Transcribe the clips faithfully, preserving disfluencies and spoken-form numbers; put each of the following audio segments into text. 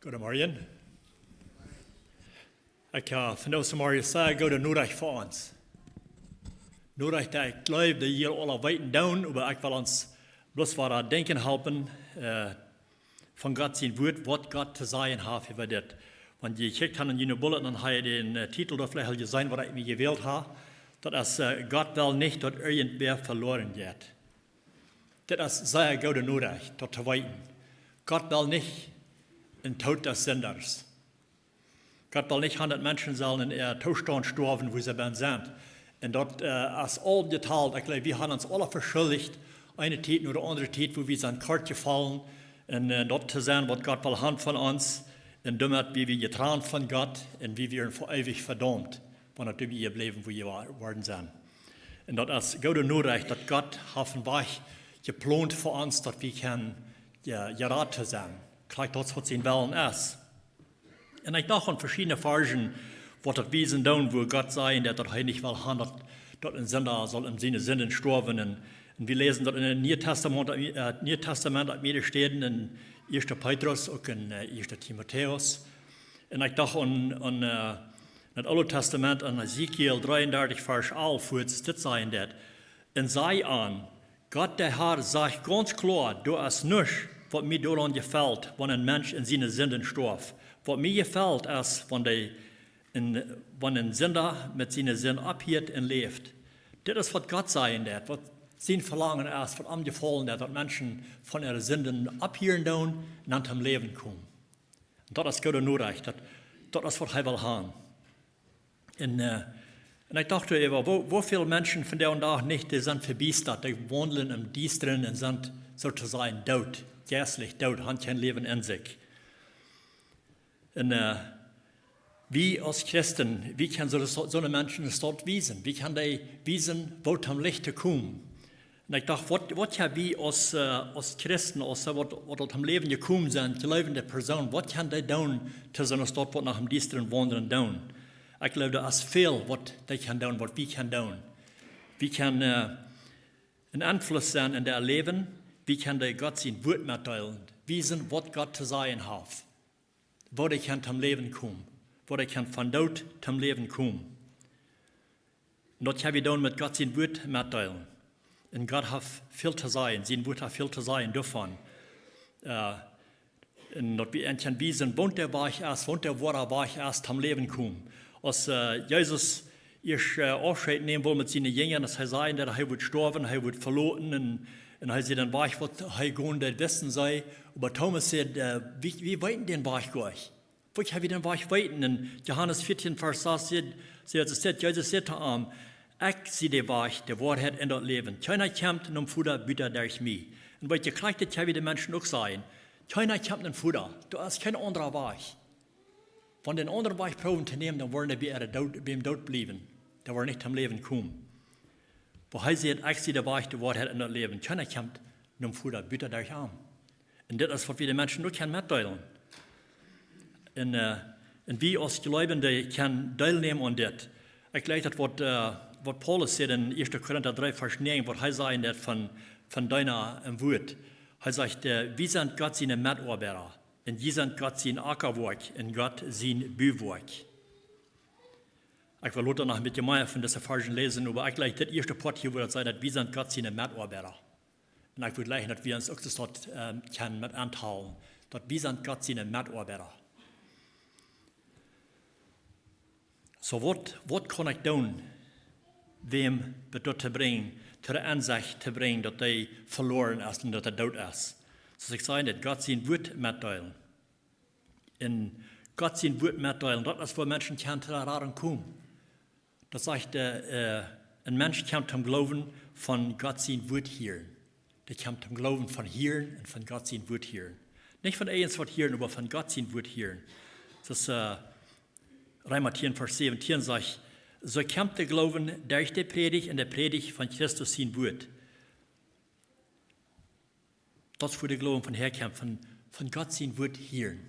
Goodemorjen. Ekj ha vondoag zemorjes sea goode Norecht fa ons. Norecht, ekj jleew, daut jie aula weeten doonen, oba ekj well ons bloos wada denkjen halpen, äh, von Gott sien Wuat, waut Gott to sajen haft äwa dit. Wan jie jekjikjt han en june Bulletin, dan ha jie dän, äh, Titel doa veleicht aul jeseenen, waut ekj mie jewält ha. Daut es, äh, Gott well nich, daut irjentwäa veloaren jeit. Dit es sea goode Norecht, daut to weeten. Gott well nich en Doot des Sindasch. Gott well nich han, daut Menschen sellen en äa Toostaunt stoawen, wua see bennen sent. Un daut, äh, es aul jetalt. Ekj jleew, wie han ons aula veschuldicht, eene Tiet no de aundre Tiet, wua wie sent kort jefollen. Un, äh, daut to sennen, waut Gott well han von ons. Un doamet wia wie jetrant von Gott un wie wieren fa eewich vedaumt, wan daut wie jebläwen, wua wie wa-, worden sent. Un daut es goode Norecht, daut Gott haft een Wajch jeplont fa ons, daut wie kjennen je-, jerat sennen. Krakjt daut, waut sien Wellen es. Un ekj docht aun veschiedne Varschen, waut daut wiesen doonen, wua Gott säd, daut, daut hee nich well han, daut, daut een Sinda saul om siene Sinden stoawen. Un, un wie läsen daut en daut Niee Tastament, äh, Niee Tastament opp mearere Städen, en Ieeschte Petrus, uk en, äh, Ieeschte Timotäus. Un ekj docht aun, aun, äh, daut Oole Tastament, aun Hesekiel dreeundartich, Varsch alf, wua et dit sajcht, daut: Un säd an: Gott, de Herr, sajcht gaunz kloa: Doa es nuscht, waut mie doaraun jefelt, wan een Mensch en siene Sinden stoaft. Waut mie jefelt es, wan de, en, wan een Sinda met siene Sind opphieet un läft. Dit es, waut Gott sajen deit, waut sien Velangen es, waut am jefaulen deit, daut Menschen von äare Sinden ophieren doonen un dan toom Läwen komen. Un daut es goode Norecht, daut, daut es, waut hee well han. Un, äh, un ekj docht doaräwa, woo, woo väl Menschen vondoag dän Dach nich, dee sent vebiestat, dee waundlen em Diestren un sent, soo to sajen, doot, jeistlich doot, han kjeen Läwen en sikj. Un, äh, wie aus Christen, wie kjennen soo, soo, soone Menschen en Staut wiesen? Wie kjennen dee wiesen, woo toom Licht to komen? Un ekj docht, waut, waut kjenn wie aus, äh, aus Christen, aus, äh, waut, waut aul toom Läwen jekomen sent, jleewende Persoonen, waut kjennen dee doonen, to soone Staut, waut noch em Diestren waundlen doonen? Ekj jleew, doa es väl, waut dee kjennen doonen, waut wie kjennen doonen. Wie kjennen, äh, een Enfluss sennen en äa Läwen, wie kjennen dee Gott sien Wuat metdeelen, wiesen, waut Gott to sajen haft, woo dee kjennen toom Läwen komen, woo dee kjennen von doot toom Läwen komen. Un daut kjenn wie doonen met Gott sien Wuat metdeelen. Un Gott haft väl to sajen, sien Wuat haft väl to sajen doavon. Äh, un daut wie an kjennen wiesen, waut de Wajch es, waut de woare Wajch es, toom Läwen komen. Aus, äh, Jesus ieescht, äh, Aufscheet nämen wull met siene Jinja, aus hee säd, daut hee wudd stoawen, hee wudd veloten un, un hee säd, dän Wajch, waut hee jinkj, daut wisten see. Oba Thomas säd, äh: Wie, wie weeten dän Wajch goanich? Woo kjenn wie dän Wajch weeten? En Johanes vieetieen, Varsch sas sajcht, sajcht, sajcht, Jesus säd to am: Ekj sie de Wajch, de Woarheit un daut Läwen. Kjeena kjemt nom Voda buta derch mie. Un waut jie kjrieen, daut kjenn wie de Menschen uk sajen. Kjeena kjemt nom Voda. Doa es kjeen aundra Wajch. Wan dee een aundren Wajch proowen to nämen, dan woaren dee bie äa Doot, biem Doot bliewen. Dee woaren nich toom Läwen komen. Oba hee sajcht: Ekj sie de Wajch, de Woarheit un daut Läwen. Kjeena kjemt nom Voda buta derch am. Un dit es, waut wie de Menschen uk kjennen metdeelen. Un, äh, un wie aus Jleewende kjennen deelnämen aun dit. Ekj jleew daut, waut, äh, waut Paulus sajcht en Ieeschte Korinta dree, Varsch näajen, waut hee sajcht, daut von, von Deena em Wuat. Hee sajcht, äh: Wie sent Gott siene Metoabeida. Un jie sent Gott sien Akjawoakj un Gott sien Buwoakj. Ekj well lota noch een bät mea von dise Varschen läsen, oba ekj jleew, daut ieeschte Poat hia, wua daut sajcht, daut wie sent Gott siene Metoabeida. Un ekj wudd jleichen, daut wie ons uk daut, ähm, kjennen met aunhoolen, daut wie sent Gott siene Metoabeida. Soo, waut, waut kaun ekj doonen, wäm bat doa to brinjen, to de Ensecht to brinjen, daut hee veloaren es un daut hee doot es? Soo aus ekj säd, daut Gott sien Wuat metdeelen. Un Gott sien Wuat metdeelen, daut es, woo Menschen kjennen to de Radunk komen. Daut sajcht, äh, äh, een Mensch kjemt toom Gloowen von Gott sien Wuat hieren. Dee kjemt toom Gloowen von hieren un von Gott sien Wuat hieren. Nich von irjent waut hieren, oba von Gott sien Wuat hieren. Daut es, äh, Reema tieen, Varsch säwentieen sajcht: Soo kjemt de Gloowen derch de Prädicht un de Prädicht von Christus sien Wuat. Daut es, wua de Gloowen von häakjemt, von, von Gott sien Wuat hieren.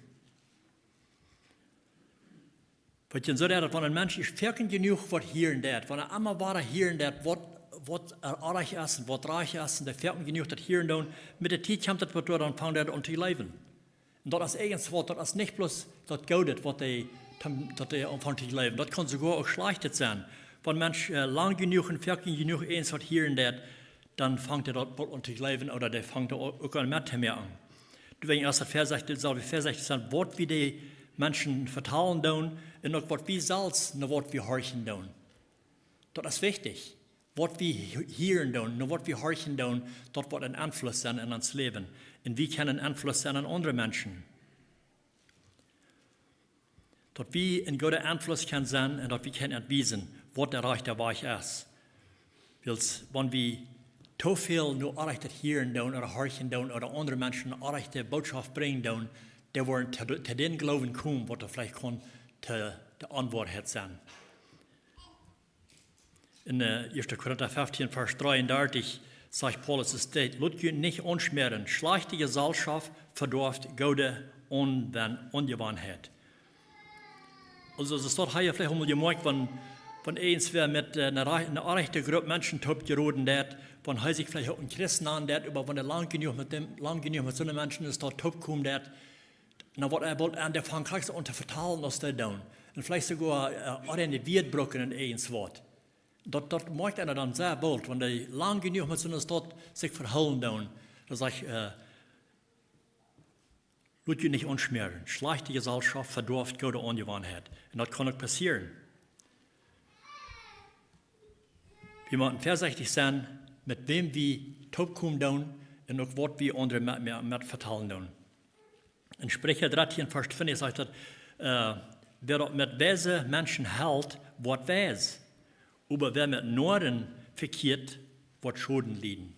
Waut jie soo, daut wan een Mensch es foaken jenuach waut hieren deit, wan hee emma wada hieren deit, waut, waut orrajcht es un waut rajcht es, un dee foaken jenuach daut hieren deit, met de Tiet kjemt daut waut doa, dan fangt hee aun to jleewen. Un daut es eejentlich waut, daut es nich bloos daut Goodet, waut dee, daut dee aunfangen to jleewen. Daut kaun soogoa uk Schlajchtet sennen. Wan Mensch lang jenuach un foaken jenuach eent waut hieren deit, dan fangt dee daut boolt aun to jleewen ooda dee fangt uk aun met to moaken. Doawäajen es daut väasechtich, sell wie väasechtich sennen, waut wie de Menschen vetalen doonen un uk waut wie selfst, no waut wie horchen doonen. Daut es wichtich. Waut wie hieren doonen, no waut wie horchen doonen, daut woat een Enfluss sennen en ons Läwen. Un wie kjennen een Enfluss sennen aun aundre Menschen. Daut wie een gooda Enfluss kjennen sennen un daut wie kjennen wiesen, waut de rajchta Wajch es. Wiels wan wie too väl no orrajchtet hieren doonen ooda horchen doonen ooda aundre Menschen orrajchte Bootschoft brinjen doonen, dee woaren to dän Gloowen komen, waut doa veleicht kaun de Onwoarheit sennen. En Varsch dreeundartich sajcht Paulus, es steit: Lot junt nich aunschmäaren, schlajchte Jeselschoft vedoaft goode Aunjewanheit. Aulsoo, es daut hia veleicht emol jemoakt, wan eent wäa met ne orrajchte Grupp Menschen toop jeroden deit, wan hee sikj veleicht uk een Christ nanen deit, oba wan hee lang jenuach met soone Menschen es daut toop komen deit, na waut hee boolt aun, dee fangen krakjt aun to vetalen aus dee doonen. Un veleicht soogoa orrajchte Wieed brucken un eent waut. Daut moakt eena dan sea boolt, wan dee lang jenuach met soone Staut sikj vehoolen doonen. Dan sajcht hee: Lot junt nich aunschmäaren, schlajchte Jeselschoft vedoaft goode Aunjewanheit. Un daut kaun uk passieren. Wie motten väasechtich sennen, met wäm wie toop komen doonen un uk waut wie aundre met vetalen doonen. En Spricha drettien, Varsch twintich sajcht daut: Wäa daut met weise Menschen helt, woat weis, oba wäa met Noaren vekjieet, woat Schoden lieden.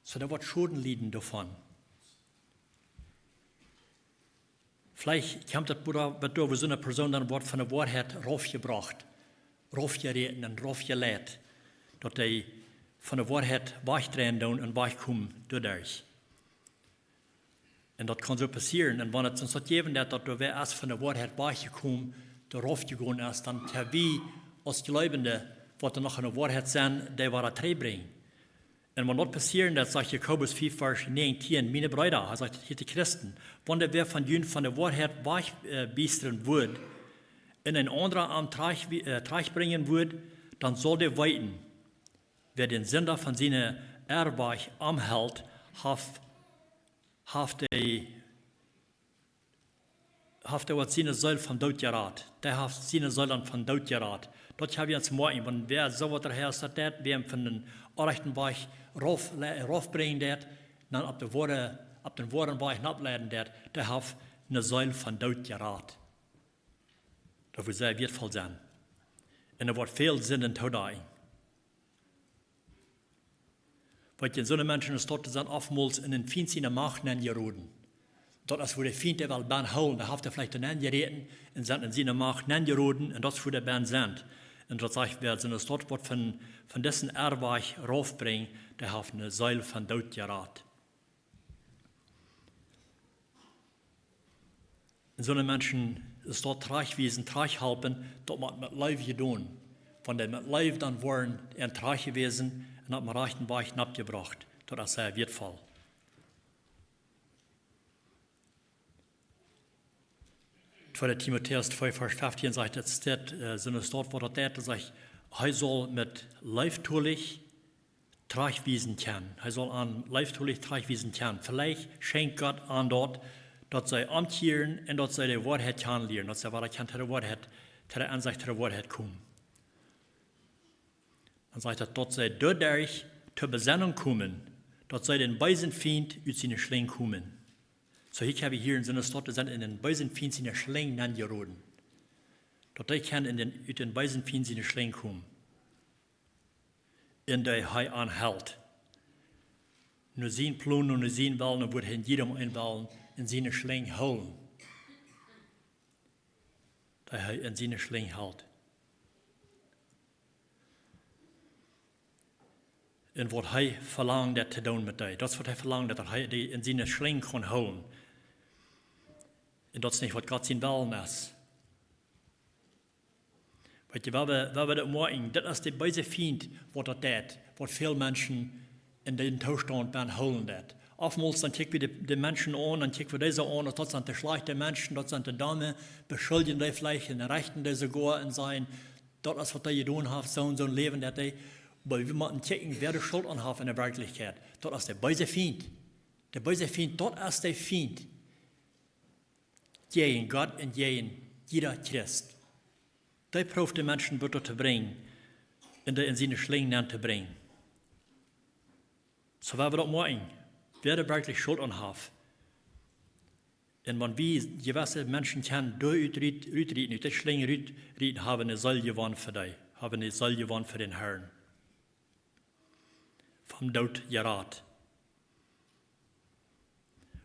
Soo, dee woat Schoden lieden doavon. Veleicht kjemt daut bat doa, woo soone Persoon dan woat von de Woarheit raufjebrocht, raufjeräten un raufjeleit, daut dee von de Woarheit wajchdreien doonen un wajchkomen doaderch. Un daut kaun soo passieren. Un wan et soont jäwen deit, daut doa wäa es von de Woarheit wajchjekomen, doa raufjegonen es, dan kjenn wie aus Jleewende, waut doa noch en de Woarheit sent, dee wada trigjbrinjen. Un wan daut passieren deit, sajcht Jakobus fief, Varsch näajentieen: Miene Breeda, hee sajcht hia to Christen, wan wäa von junt von de Woarheit wajchbiestren wudd un een aundra am trajchtbrinjen wudd, dan saul dee weeten: Wäa dän Sinda von siene Erwajch omhelt, haft, haft dee, haft dee waut siene Seel vom Doot jerat. Dee haft siene Seel dan vom Doot jerat. Daut kjenn wie ons moakjen, wan wäa soo waut doa es, daut deit, wäa am von dän orrajchten Wajch rauf, raufbrinjen deit, dan opp de woare, opp dän woaren Wajch noppleiden deit, dee haft ne Seel vom Doot jerat. Daut woat sea wieetvoll sennen. Un doa woat väl Sinden toodeien. Wiels en soone Menschen es daut, dee sent oftmols en dän Fient siene Macht nenjeroden. Daut es, woo de Fient dee well benn hoolen, dee haft dee veleicht doa nenjeräten un sent en siene Macht nenjeroden un daut es, woo dee benn sent. Un daut sajcht, wäa soone Staut woat von, von disen Erwajch raufbrinjen, dee haft ne Seel vom Doot jerat. En soone Menschen es daut trajchtwiesen, trajchthalpen, daut mott met Leew jedonen. Wan dee met Leew dan woaren, en trajchtjewäsen un opp dän rajchten Wajch noppjebrocht, daut es sea wieetvoll. Tweede Timotäus twee, Varsch feftieen sajcht, et steit, äh, soone Staut, woo daut deit, daut sajcht, hee saul met leeftolich trajchtwiesen kjennen. Hee saul an leeftolich trajchtwiesen kjennen. Veleicht schenkjt Gott an daut, daut see omkjieren un daut see de Woarheit kjanen lieren. Daut see wada kjennen to de Woarheit, to de Ensecht, to de Woarheit komen. Dan sajcht daut, daut see doaderch to Besennunk komen, daut see dän beesen Fient ut siene Schlinj komen. Soo, hia hab wie hia en soone Staut, dee sent en dän beesen Fient siene Schlinj nenjeroden. Daut dee kjennen en dän, ut dän beesen Fient siene Schlinj komen. En dee hee an helt. No sien Plon, no sien Wellen, no woo hee en jiedem eenen Wellen en siene Schlinj hoolen. Dee hee en siene Schlinj helt. Un waut hee velangt daut to doonen met dee. Daut es waut hee velangt, daut hee dee en siene Schlinj kaun hoolen. Un daut es nich waut Gott sien Wellen es. Weet jie, woo wie, woo wie daut moakjen, daut es de beese Fient, waut daut deit, waut väl Menschen en dän Toostaunt benn hoolen deit. Oftmols dan kjikj wie de, de Menschen aun, dan kjikj wie dise aun, daut, daut sent de schlajchte Menschen, daut sent de domme, beschuldjen dee veleicht un rechten dee soogoa un sajen, daut es waut dee jedonen haft, soon, soon Läwen daut dee. Oba wie motten kjikjen, wäa de Schult aun haft en de Werkjlichkjeit. Daut es de beese Fient. De beese Fient, daut es de Fient jäajen Gott un jäajen jieda Christ. Dee prooft de Menschen bat doa to brinjen un dee en siene Schlinj nenn to brinjen. Soo woa wie daut moakjen, wäa doa werkjlich Schult aun haft. Un wan wie jewesse Menschen kjennen doa rut, rut, rutrieten, ut de Schlinj rutrieten, hab wie eene Seel jewonnen fa dee, hab wie eene Seel jewonnen fa dän Herrn. Vom Doot jerat.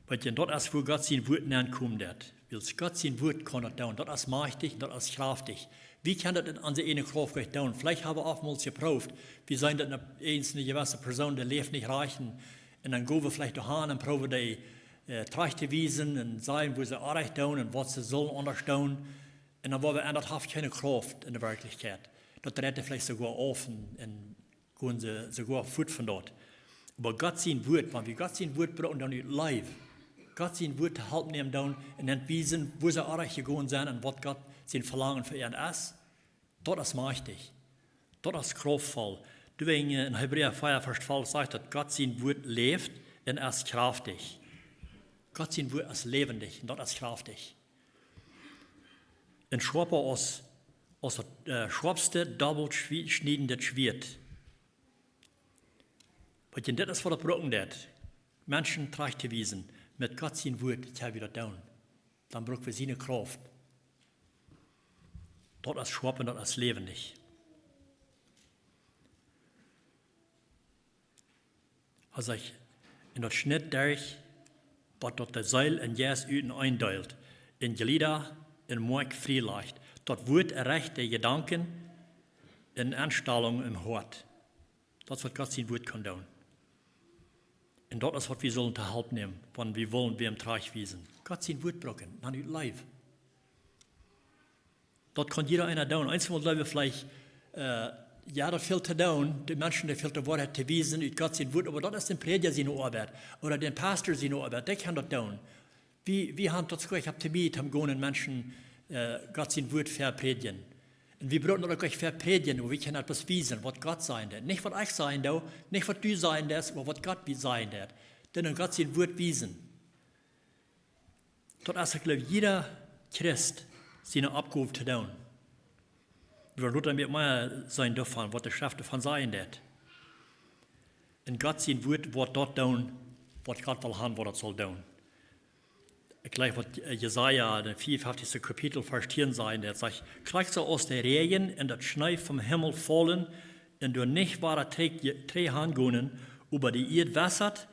Weetst, un daut es, wua Gott sien Wuat nenkomen deit. Wiels Gott sien Wuat kaun daut doonen. Daut es majchtich, daut es kjraftich. Wie kjennen daut en onse ieejne Krauft nich doonen. Veleicht hab wie oftmols jeprooft, wie seenen daut eene, eens eene jewesse Persoon, dee läft nich rajcht, un dan go wie veleicht doahan un proowen dee, äh, trajcht to wiesen un sajen, wua see orrajcht doonen un waut see sullen aundasch doonen. Un dan woa wie, un daut haft kjeene Krauft en de Werkjlichkjeit. Daut dreit veleicht soogoa auf un, un gonen see soogoa fuat von doa. Oba Gott sien Wuat, wan wie Gott sien Wuat brucken, dan ut Leew. Gott sien Wuat to Help nämen dan un dan wiesen, wua see orrajcht jegonen sent un waut Gott sien Velangen fa an es. Daut es majchtich. Daut es krauftvoll. Doawäajen, äh, en Hebräa vea, Varsch twalf sajcht daut Gott sien Wuat läft un es kjraftich. Gott sien Wuat es läwendich un daut es kjraftich. Un schoapa aus, aus daut, äh, schoapste, dobbelt schwie-, schniedende Schwieet. Weetst, un daut es waut daut brucken deit. Menschen trajcht to wiesen. Met Gott sien Wuat kjenn wie daut doonen. Dan bruck wie siene Krauft. Daut es schoap un daut es läwendich. Hee sajcht, un daut schnitt derch, bat daut de Seel un Jeist uteneen deelt, un Jlieda un Moakj frie lajcht. Daut Wuat recht de Jedanken un Enstalungen em Hoat. Daut es waut Gott sien Wuat kaun doonen. Un daut es waut wie sullen to Help nämen, wan wie wellen wäm trajcht wiesen. Gott sien Wuat brucken, dan ut Leew. Daut kaun jieda eena doonen. Eenjemol jleew wie veleicht, äh, jo, daut väl to doonen, de Menschen dee väl to Woarheit to wiesen ut Gott sien Wuat, oba daut es dän Prädja siene Oabeit, ooda dän Pastor siene Oabeit, dee kaun daut doonen. Wie, wie haben daut Gott, ekj hab to mie, to gonen Menschen, äh, Gott sien Wuat veprädjen. Un wie brucken daut uk nich veprädjen, oba wie kjennen daut bloos wiesen, waut Gott sajen deit. Nich waut ekj sajen doo, nich waut du sajen deist, oba waut Gott wie sajen deit. Dan en Gott sien Wuat wiesen. Daut es, ekj jleew, jieda Christ siene Oppgow to doonen. Wie woaren lota mea seenen doavon, waut de Schreft doavon sajen deit. Un Gott sien Wuat woat daut doonen, waut Gott well haben, waut daut saul doonen. Ekj jleew, waut, äh, Jesaja, daut vea un feaftichste Kapitel, Varsch tieen sajen deit, sajcht: Krakjt soo aus de Räajen un daut Schnee vom Himmel faulen un doa nich wada trigj, trigj han gonen, oba de Ieed wässat,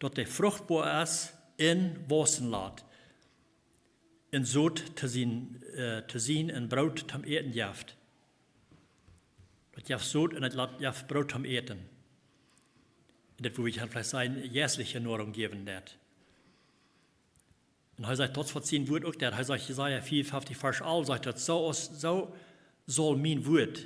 daut dee fruchtboa es un wausen lat, un Sot to seenen, äh, to seenen un Broot toom Äten jeft. Daut jeft Sot un daut lat-, jeft Broot toom Äten. Un daut, wua wie veleicht sajen, jeistliche Noarunk jäwen deit. Un hee sajcht, daut es waut sien Wuat uk deit. Hee sajcht, Jesaja vea un feaftichste Varsch aul, sajcht daut: Soo aus, soo saul mien Wuat,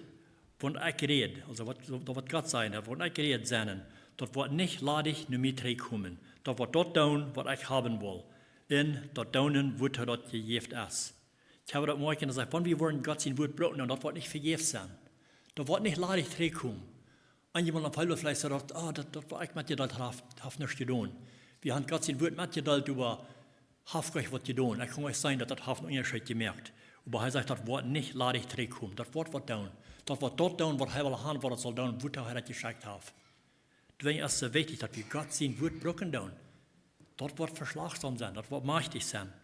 waut ekj räd, aulsoo waut, soo, daut waut Gott sajen deit, waut ekj räd, sennen, daut woat nich ladich no mie trigjkomen. Daut woat daut doonen, waut ekj haben well. Un daut doonen, wuatoo daut jejäft es. Ekj hab daut moakjen, daut sajcht, wan wie woaren Gott sien Wuat brucken, dan daut woat nich vejäfs sennen. Daut woat nich ladich trigjkomen. Eenjemol dan feelt veleicht soo daut, ah, daut, daut waut ekj met jedeelt hab, haft nuscht jedonen. Wie haben Gott sien Wuat met jedeelt, oba haft nich waut jedonen. Ekj kaun nich sajen, daut daut haft eenen Unjascheet jemoakt. Oba hee sajcht, daut woat nich ladich trigjkomen. Daut woat waut doonen. Daut woat daut doonen, waut hee well haben, waut daut saul doonen, wuatoo hee daut jeschekjt haft. Doawäajen es et soo wichtich, daut wie Gott sien Wuat brucken doonen. Daut woat veschlajchtsom sennen, daut woat majchtich sennen.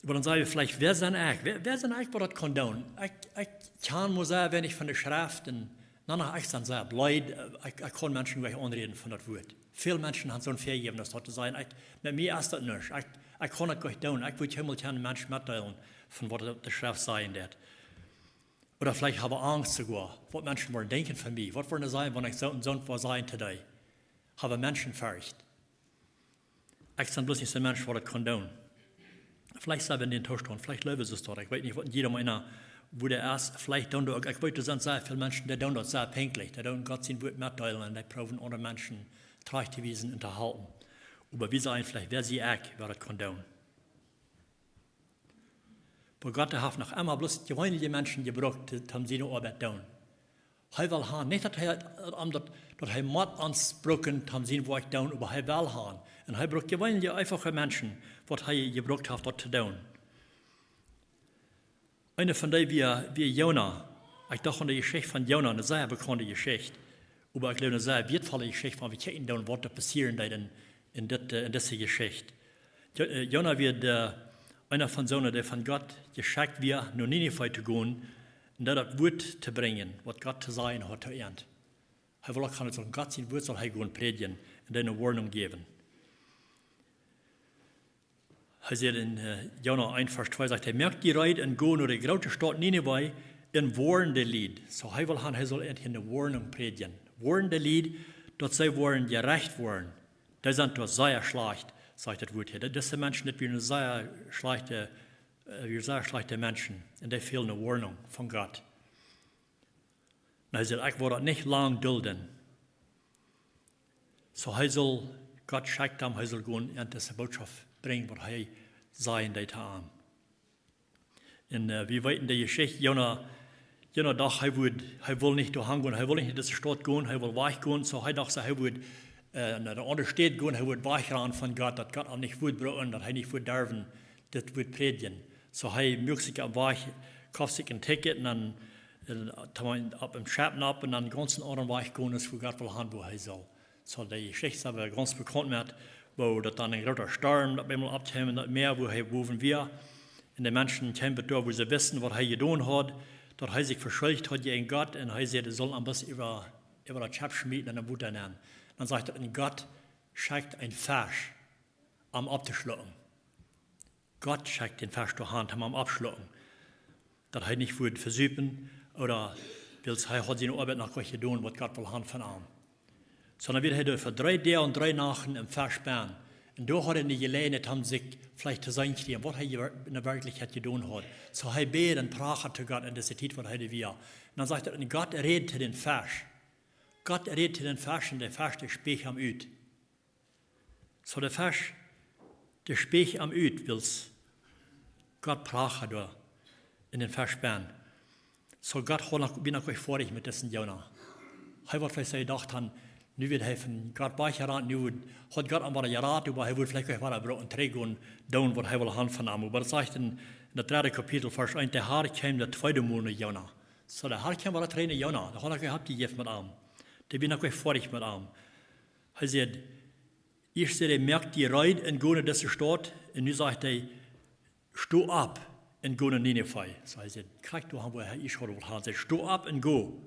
Oba dan saj wie veleicht, wäa sie ekj? Wäa, wäa sie ekj, waut daut kaun doonen? Ekj, ekj kjan mau sea weinich von de Schreft un, na, na, ekj sie sea bleed, äh, ekj, ekj kaun Menschen nich aunräden von daut Wuat. Väl Menschen haben soon Vejäwen, daut to sajen, ekj, met mie es daut nuscht. Ekj, ekj kaun daut nich doonen. Ekj wudd kjeenmol kjennen Menschen metdeelen von waut de Schreft sajen deit. Ooda veleicht hab ekj Angst soogoa, waut Menschen woaren denkjen von mie. Waut woaren see sajen, wan ekj soo un soo waut saj to dee? Hab ekj Menschenforcht? Ekj sie bloos nich soon Mensch, waut daut kaun doonen. Veleicht sie wie en dän Toostaunt, veleicht jleewen see daut. Ekj weet nich, waut en jieda eena, Woo daut es, veleicht doonen doa uk, ekj weet, doa sent sea väl Menschen, dee doonen daut sea pinkjlich. Dee doonen Gott sien Wuat metdeelen un dee proowen aundre Menschen trajcht to wiesen un to halpen. Oba wie sajen veleicht, wäa sie ekj, wäa daut kaun doonen? Oba Gott, dee haft noch emma bloos jeweenelje Menschen jebrukt, toom siene Oabeit doonen. Hee well han, nich daut hee, om daut, daut hee mott ons brucken, toom sien Woakj doonen, oba hee well han. Un hee brukt jeweenelje, eefache Menschen, waut hee jebrukt haft, daut to doonen. Eena von dee wia, wia Jona. Ekj docht aun de Jeschicht von Jona, eene sea bekaunde Jeschicht. Oba ekj jleew, eene sea wieetvolle Jeschicht, wan wie kjikjen doonen, waut doa passieren deed en, en dit, äh, en dise Jeschicht. Jo-, äh, Jona wia de, eena von soone, dee von Gott jeschekjt wia, no Ninive to gonen, un doa daut Wuat to brinjen, waut Gott to sajen haud to an. Hee wull uk han, daut Gott sien Wuat sull hee gonen prädjen un dee eene Woarnunk jäwen. Hee sajcht en, äh, Jona eent Varsch twee, sajcht hee: "Moak die reed un go no de groote Staut Ninive un woarn de Lied." Soo, hee wull han, hee sull an eene Woarnunk prädjen. "Woarn de Lied, daut see woaren jerecht woaren. Dee sent doa sea schlajcht", sajcht daut Wuat hia. Daut, dise Menschen, daut wieren sea schlajchte, äh, wieren sea schlajchte Menschen. Un dee fäld eene Woarnunk von Gott. Un hee sajcht: "Ekj woa daut nich lang dulden." Soo hee sull, Gott schekjt am, hee sull gonen un dise Bootschoft brinjen, waut hee sajen deed to am. Un, äh, wie weeten de Jeschicht, Jona, Jona docht, hee wudd, hee wull nich doa han gonen, hee wull nich no dise Staut gonen, hee wull wajch gonen. Soo hee docht, soo hee wudd, äh, no eene aundre Staut gonen, hee wudd wajch rannen von Gott, daut Gott am nich wudd brucken, daut hee nich wudd derwen dit Wuat prädjen. Soo hee muak sikj oppem Wajch, koft sikj een Ticket un dan, äh, opp een Schepp nopp un dan gaunz een aundren Wajch gonen, aus wua Gott wull han, wua hee sull. Soo, de Jeschicht es oba gaunz bekaunt met, woo daut dan een groota Storm, daut bie mol oppkjeem, daut Mäa, wua hee bowen wia. Un de Menschen kjeemen doa, wua see wisten, waut hee jedonen haud, daut hee sikj veschuldicht haud jäajen Gott, un hee säd, see sullen am bloos äwa, äwa daut Schepp schmieten un em Wota nenn. Dan sajcht daut, un Gott schekjt een Fesch, am opptoschlucken. Gott schekjt dän Fesch doa han, am oppschlucken. Daut hee nich wudd vesupen, ooda wiels hee haud siene Oabeit noch nich jedonen, waut Gott wull han von am. Sonda wia hee doa fa dree Doag un dree Nachten em Fesch bennen. Un doa haud hee de Jeläajenheit, sikj veleicht to seenen kjrieen, waut hee je-, en de Werkjlichkjeit jedonen haud. Soo hee bäd un prachad to Gott en dise Tiet, waut hee doa wia. Un dan sajcht et, un Gott räd to dän Fesch. Gott räd to dän Fesch un de Fesch, dee späacht am ut. Soo de Fesch, dee späacht am ut, wiels Gott prachad doa en dän Fesch bennen. Soo Gott haud noch, wia noch nich foadich met disen Jona. Hee haud veleicht jedocht, dan, nu wia hee von Gott wajchjerant, nu wudd, haud Gott am wada jerat, oba hee wudd veleicht nich wada brucken trigj gonen, doonen waut hee wull han von am. Oba daut sajcht en, en daut dredde Kapitel, Varsch eent: "De Har kjeem daut tweede Mol no Jona." Soo de Har kjeem wada trigj no Jona. Dee haud noch nich oppjejäft met am. Dee wia noch nich foadich met am. Hee säd, ieescht säd hee: "Moak die reed un go no dise Staut." Un nu sajcht hee: "Sto opp un go no Ninive." Soo hee säd, krakjt doa han, wua hee ieescht haud wullt han. Hee säd: "Sto opp un go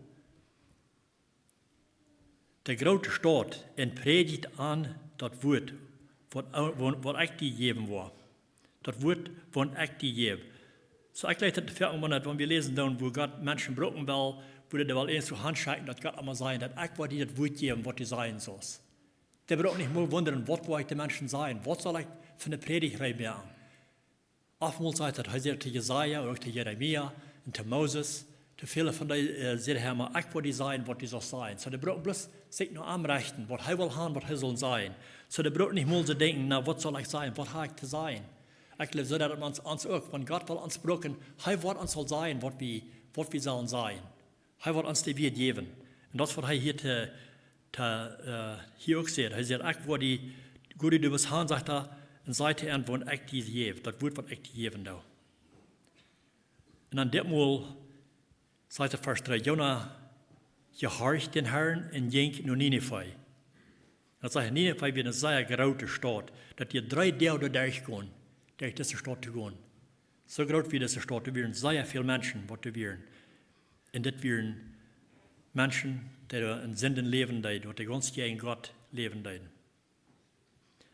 de groote Staut un prädj an daut Wuat, waut, waut, waut ekj die jäwen woa." Daut Wuat, waut ekj die jäw. Soo ekj jleich daut foaken, wan wie läsen doonen, wua Gott Menschen brucken well, wua dee well eent soo han schekjen, daut Gott emma sajcht, daut ekj woa die daut Wuat jäwen, waut du sajen saust. Dee brucken nich mol wundren, waut woa ekj de Menschen sajen? Waut saul ekj fa eene Prädicht reed moaken? Oftmol sajcht daut, hee säd to Jesaja, ooda uk to Jeremia un to Moses, to väle von dee, äh, säd hee emma: "Ekj woa die sajen, waut du saust sajen." Soo dee brucken bloos sikj no am rechten, waut hee well han, waut hee sull sajen. Soo dee brucken nich mol soo denkjen: "Na, waut saul ekj sajen? Waut hab ekj to sajen?" Ekj jleew soo, daut ons, ons uk, wan Gott well ons brucken, hee woat ons aul sajen, waut wie, waut wie sellen sajen. Hee woat ons de Wieed jäwen. Un daut es waut hee hia to, to, äh, hia uk sajcht. Hee sajcht: "Ekj woa die, go die, du best han", sajcht hee, "un saj to an, waut ekj die jäw, daut Wuat, waut ekj die jäwen doo." Un dan dit Mol sajcht et Varsch dree: "Jona jehorcht dän Harn un jinkj no Ninive." Daut sajcht, Ninive wia eene sea groote Staut. Daut dee dree Doag doa derchgonen, derch dise Staut to gonen. Soo groot wia dise Staut, doa wieren sea väl Menschen, waut doa wieren. Un dit wieren Menschen, dee doa en Sinden läwen deeden, waut dee gaunz jäajen Gott läwen deeden.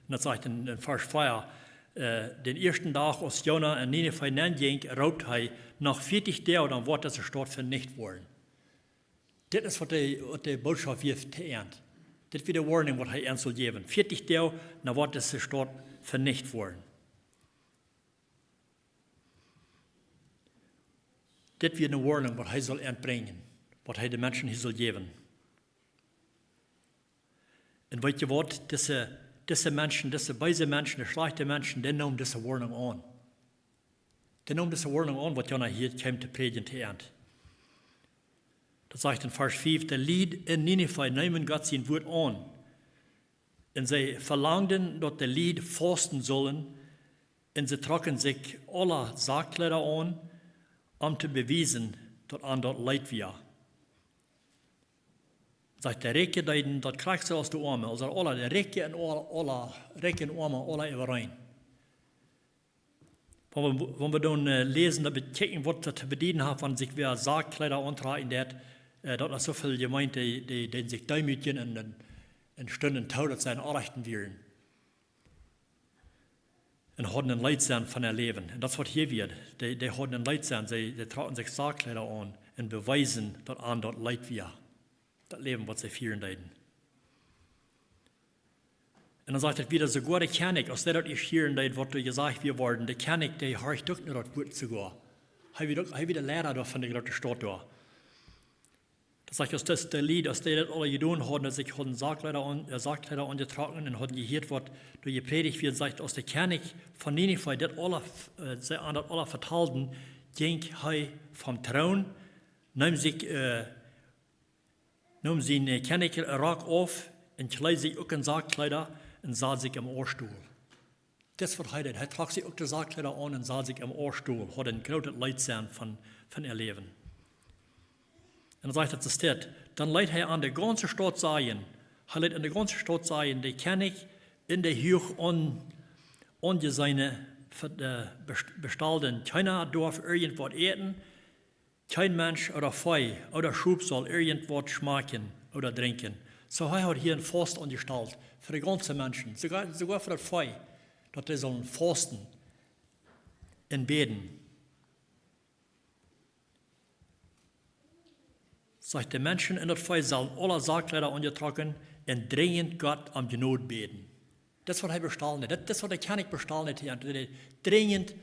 Un daut sajcht en, en Varsch vea, äh, dän ieeschten Dach, aus Jona en Ninive nenn jinkj, roopt hee: "Noch vieetich Doag, dan woat dise Staut venicht woaren." Dit es waut de, waut de Bootschoft wia to an. Dit wia de Woarnunk, waut hee an sull jäwen. Vieetich Doag, dan woat dise Staut venicht woaren. Dit wia eene Woarnunk, waut hee sull entbrinjen, waut hee de Menschen hia sull jäwen. Un weet jie waut, dise, dise Menschen, dise beese Menschen, de schlajchte Menschen, dee neemen dise Woarnunk aun. Dee neemen dise Woarnunk aun, waut Jona hia kjeem to prädjen to an. Daut sajcht en Varsch fief: De Lied en Ninive neemen Gott sien Wuat aun. Un see velangden, daut de Lied fausten sullen, un see trocken sikj aula Sackkjleeda aun, om to bewiesen, daut an daut leet wia. Sajcht, de Rikje deeden daut krakjt soo aus de Oame, aulsoo aula, de Rikje un aula, aula, Rikje un Oame, aula äwareen. Wan wie, wan wie dan, äh, läsen, daut bekjikjen, waut daut to bedieden haft, wan sikj wäa Sackkjleeda auntrakjen deed, äh, daut es soo väl jemeent, dee, dee, dee sikj deemootjen un, un, un stunden too, daut see en Oajachten wieren. Un hauden een Leet sennen von äa Läwen. Un daut es waut hia wia. Dee, dee hauden een Leet sennen, see, see trocken sikj Sackkjleeda aun un bewiesen, daut an daut leet wia. Daut Läwen, waut see fieren deeden. Un dan sajcht et wada, soogoa de Kjennich, aus dee daut ieescht hieren deed, waut doa jesajcht wia worden, de Kjennich, dee horcht uk no daut Wuat soogoa. Hee wia uk, hee wia de Leida doa von de groote Staut doa. Daut sajcht, aus daut de Lied, aus dee daut aula jedonen hauden, daut see hauden Sackkjleeda aun, äh, Sackkjleeda aunjetrocken un hauden jehieet, waut doa jeprädicht wia, sajcht, aus de Kjennich von Ninive daut aula, äh, see an daut aula vetalden, jinkj hee vom Troon, neem sikj, äh, neem sien, äh, Kjennichrock auf un kjleed sikj uk en Sackkjleeda un sad sikj em Oastool. Daut es waut hee deed. Hee trock sikj uk de Sackkjleeda aun un sad sikj em Oastool, haud een grootet Leet sennen von, von äa Läwen. Un dan sajcht et, et steit: Dan leet hee aun de gaunze Staut sajen, hee leet aun de gaunze Staut sajen, de Kjennich un de huach aun-, aunjeseene Ve-, äh, Best-, Bestalden, kjeena darf irjent waut äten, kjeen Mensch ooda Vee ooda Schop saul irjent waut schmakjen ooda drinkjen. Soo hee haud hia een Faust aunjestalt fa de gaunze Menschen, soogoa, soogoa fa daut Vee, daut dee sullen fausten un bäden. Sajcht, de Menschen un daut Vee sellen aula Sackkjleeda aunjetrocken un drinjent Gott om Jnod bäden. Daut es waut hee bestalen deed. Daut, daut es waut de Kjennich bestalen deed hia. Drinjent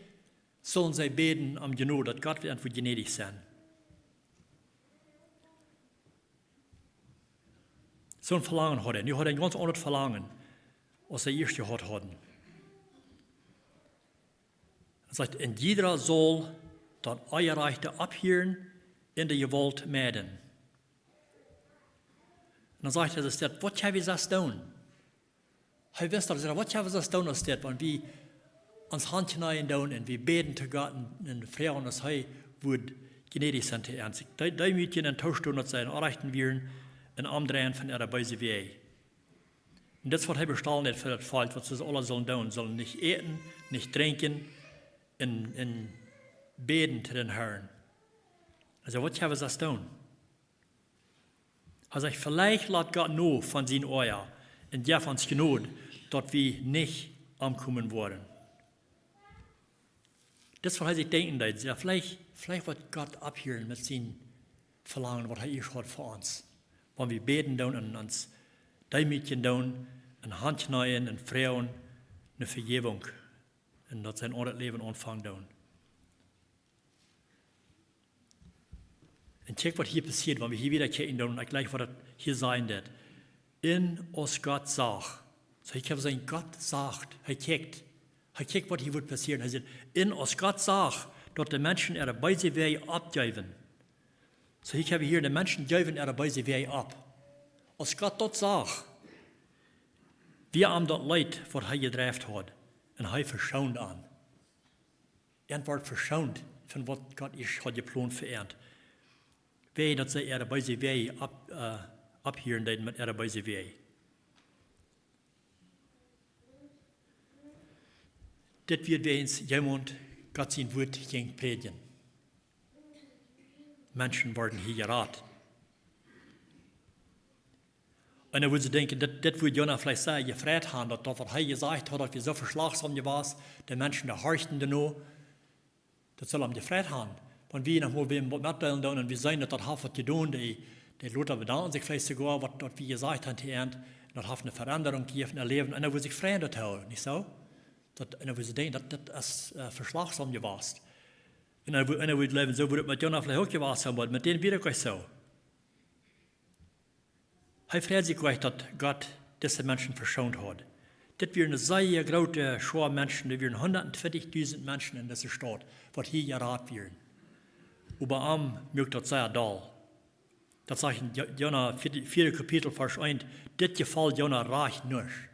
sullen see bäden om Jnod, daut Gott wudd an jnädich sennen. Soon Velangen haud hee. Nu haud hee een gaunz aundret Velangen, aus see ieescht jehaut hauden. Daut sajcht, un jieda saul daut Onjerajchte opphieren un de Jewault meiden. Un dan sajcht hee, daut es daut, waut kjenn wie sest doonen? Hee wist daut, hee säd, waut kjenn wie sest doonen aus dit, wan wie ons Haunt kjneeen doonen un wie bäden to Gott un, un froagen, aus hee wudd jnädich sennen to ons. Dee, dee motten en Tostonen, daut see en Oajachten wieren un omdreien von äare beese Wäaj. Un daut es waut hee bestalen deed fa daut Volkj, waut see aula sullen doonen, sullen nich äten, nich drinkjen un, un bäden to dän Herrn. Aulsoo, waut kjenn wie sest doonen? Hee sajcht, veleicht lat Gott no von sien Oaja un jeft ons Jnod, daut wie nich omkomen woaren. Daut es waut hee sikj denkjen deed. Jo, veleicht, veleicht woat Gott opphieren met sien Velangen, waut hee ieescht haud fa ons. Wan wie bäden doonen un ons deemootjen doonen, en Haunt kjneeen un froagen no Vejäwunk un daut see een aundret Läwen aunfangen doonen. Un kjikj waut hia passieet, wan wie hia wada kjikjen doonen, ekj jleich waut daut hia sajen deed. Un aus Gott sach. Soo, ekj hab jeseenen, Gott sach, hee kjikjt. Hee kjikjt waut hia woat passieren. Hee sajcht, un aus Gott sach, daut de Menschen äare beese Wäaj oppjeewen. Soo, ekj hab hia, de Menschen jeewen äare beese Wäaj opp. Aus Gott daut sach, wia am daut leet, waut hee jedreien haud. Un hee veschoond an. An wort veschoont von waut Gott ieescht haud jeplont fa an. Wiels daut see äare beese Wäaj opp-, äh, opphieren deeden met äare beese Wäaj. Dit wia wäajens jemaunt Gott sien Wuat jinkj prädjen. Menschen worden hia jerat. Un dan wudd see denkjen, dit, dit wudd Jona veleicht sea jefreit haben, daut, daut waut hee jesajcht haud, daut wia soo veschlajchtsom jewast, de Menschen, dee horchten doano, daut sull am jefreit haben. Wan wie noch mol wäm waut metdeelen doonen un wie seenen, daut daut haft waut jedonen, dee, dee lota bedanken sikj veleicht soogoa, waut, daut wie jesajcht haben to an, un daut haft eene Veendrunk jejäft en äa Läwen, un dan wudd sikj freien doatoo, nich soo? Daut, un dan wudd see denkjen, daut, daut es, äh, veschlajchtsom jewast. Un eena wudd jleewen, soo wudd et met Jona veleicht uk jewast sennen, oba met dän wia et nich soo. Hee freid sikj nich, daut Gott dise Menschen veschoont haud. Dit wia eene sea groote Schoa Menschen, doa wieren hundatdusent Menschen en dise Staut, waut hia jerat wieren. Oba am muak daut sea doll. Daut sajcht en Jo-, Jona vieede, vieede Kapitel, Varsch eent: Dit jefoll Jona rajcht nich.